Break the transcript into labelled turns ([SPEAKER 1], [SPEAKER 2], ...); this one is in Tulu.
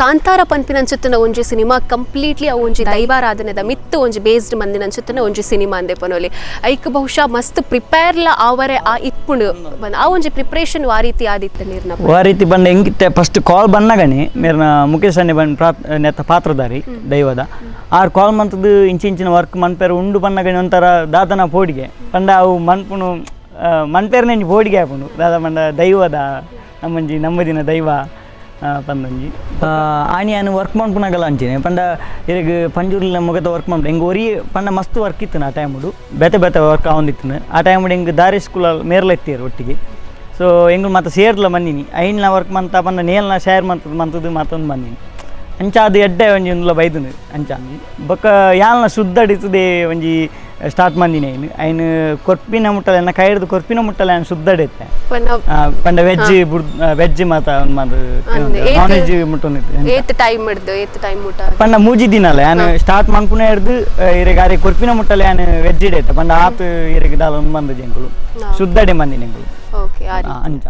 [SPEAKER 1] ಕಾಂತಾರ ಪನ್ಪಿನಂಚಿತ್ತಿನ ಒಂಜಿ ಸಿನಿಮಾ ಕಂಪ್ಲೀಟ್ಲಿ ಅವು ಒಂಜಿ ದೈವಾರಾಧನೆದ ಮಿತ್ತು ಒಂಜಿ ಬೇಸ್ಡ್ ಮಂದಿನಂಚಿತ್ತಿನ ಒಂಜಿ ಸಿನಿಮಾ ಅಂದೆ ಪನೊಲಿ. ಐಕ್ ಬಹುಶಃ ಮಸ್ತ್ ಪ್ರಿಪೇರ್ಲ ಆವರೆ ಆ ಇಪ್ಪುಂಡು. ಆ ಒಂಜಿ ಪ್ರಿಪ್ರೇಷನ್ ವಾ ರೀತಿ ಆದಿತ್ತು ನೀರ್ನ?
[SPEAKER 2] ವಾ ರೀತಿ ಬಂದ, ಎಂಕಿತ್ತೆ ಫಸ್ಟ್ ಕಾಲ್ ಬನ್ನಗನೆ ಮೇರ್ನ ಮುಖೇಶ್ ಅಣ್ಣೆ ಬನ್ ಪ್ರಾತ್ ನೆತ್ತ ಪಾತ್ರಧಾರಿ ದೈವದ ಆರ್ ಕಾಲ್ ಮಂತದ್ದು ಇಂಚಿಂಚಿನ ವರ್ಕ್ ಮನ್ಪೇರು ಉಂಡು ಬನ್ನಗನೆ ಒಂಥರ ದಾದನ ಪೋಡಿಗೆ ಪಂಡ ಅವು ಮನ್ಪುನು ಮನ್ಪೇರ್ನೆ ಪೋಡಿಗೆ ಆಪುಂಡು. ದಾದ ಪಂಡ ದೈವದ ನಮ್ಮಂಜಿ ನಮ್ಮದಿನ ದೈವ ಪಂದೊಂಜಿ ಆನಿ ಯಾನ್ ವರ್ಕ್ ಮನ್ಪುನಗಲ ಅಂಚಿನೆ ಪಂಡ ಇರೆಗ್ ಪಂಜುರ್ಲಿನ ಮುಗತ ವರ್ಕ್ ಮನ್ಪು ಎಂಕ್ ಒರಿ ಪಂಡ ಮಸ್ತ್ ವರ್ಕ್ ಇತ್ತು ಆ ಟೈಮುಡು, ಬೇತೆ ಬೇತೆ ವರ್ಕ್ ಆವೊಂದಿತ್ತು. ಆ ಟೈಮುಡು ಎಂಕ್ ದಾರಿ ಸ್ಕೂಲ ಮೇರ್ಲ ಇತ್ತೀರು ಒಟ್ಟಿಗೆ. ಸೊ ಎಂಗುಲು ಮಾತ ಸೇರ್ಲ ಬಂದಿನಿ, ಐನ್ಲ ವರ್ಕ್ ಮಂತ ಪಂಡ ನೇಲ್ನ ಶೇರ್ ಮಂತದ್ದು ಮಂತದ್ದು ಮಾತೊಂದು ಬಂದಿನಿ. ಅಂಚ ಅದು ಎಡ್ಡೆ ಒಂಜಿ ಉಂದುಲ ಬೈದುಂಡು. ಅಂಚ ಬೊಕ್ಕ ಯಾಲ್ನ ಶುದ್ಧ ಅಡಿತದೆ ಒಂಜಿ ಸ್ಟಾರ್ಟ್ ಮಂದಿನಿ. ಐನ್ ಐನ್ ಕೊರ್ಪಿನ ಮುಟ್ಟಲೆ ಎನ್ನ ಕೈ ಹಿಡ್ದು ಕೊರ್ಪಿನ ಮುಟ್ಟಲೆ ಐನ್ ಶುದ್ಧ ಅಡಿತ್ತೆ. ಪಂಡ ವೆಜ್ ವೆಜ್ ಮಾತ ನಾನ್ ವೆಜ್ ಮುಟ್ಟೊಂದಿತ್ತು.
[SPEAKER 1] ಏತ್ ಟೈಮ್ ಹಿಡ್ದು, ಏತ್ ಟೈಮ್ ಮುಟ್ಟ?
[SPEAKER 2] ಪಂಡ ಮೂಜಿ ದಿನಲ ಯಾನ್ ಸ್ಟಾರ್ಟ್ ಮನ್ಪುನ ಹಿಡ್ದು ಇರೆಗ್ ಆರೆ ಕೊರ್ಪಿನ ಮುಟ್ಟಲೆ ಯಾನ್ ವೆಜ್ ಇಡೈತೆ. ಪಂಡ ಆತ್ ಇರೆಗ್ ದಾಲ ಬಂದು ಎಂಕುಲು ಶುದ್ಧಡೆ ಮಂದಿನಿ ಎಂಕುಲು. ಅಂಚ.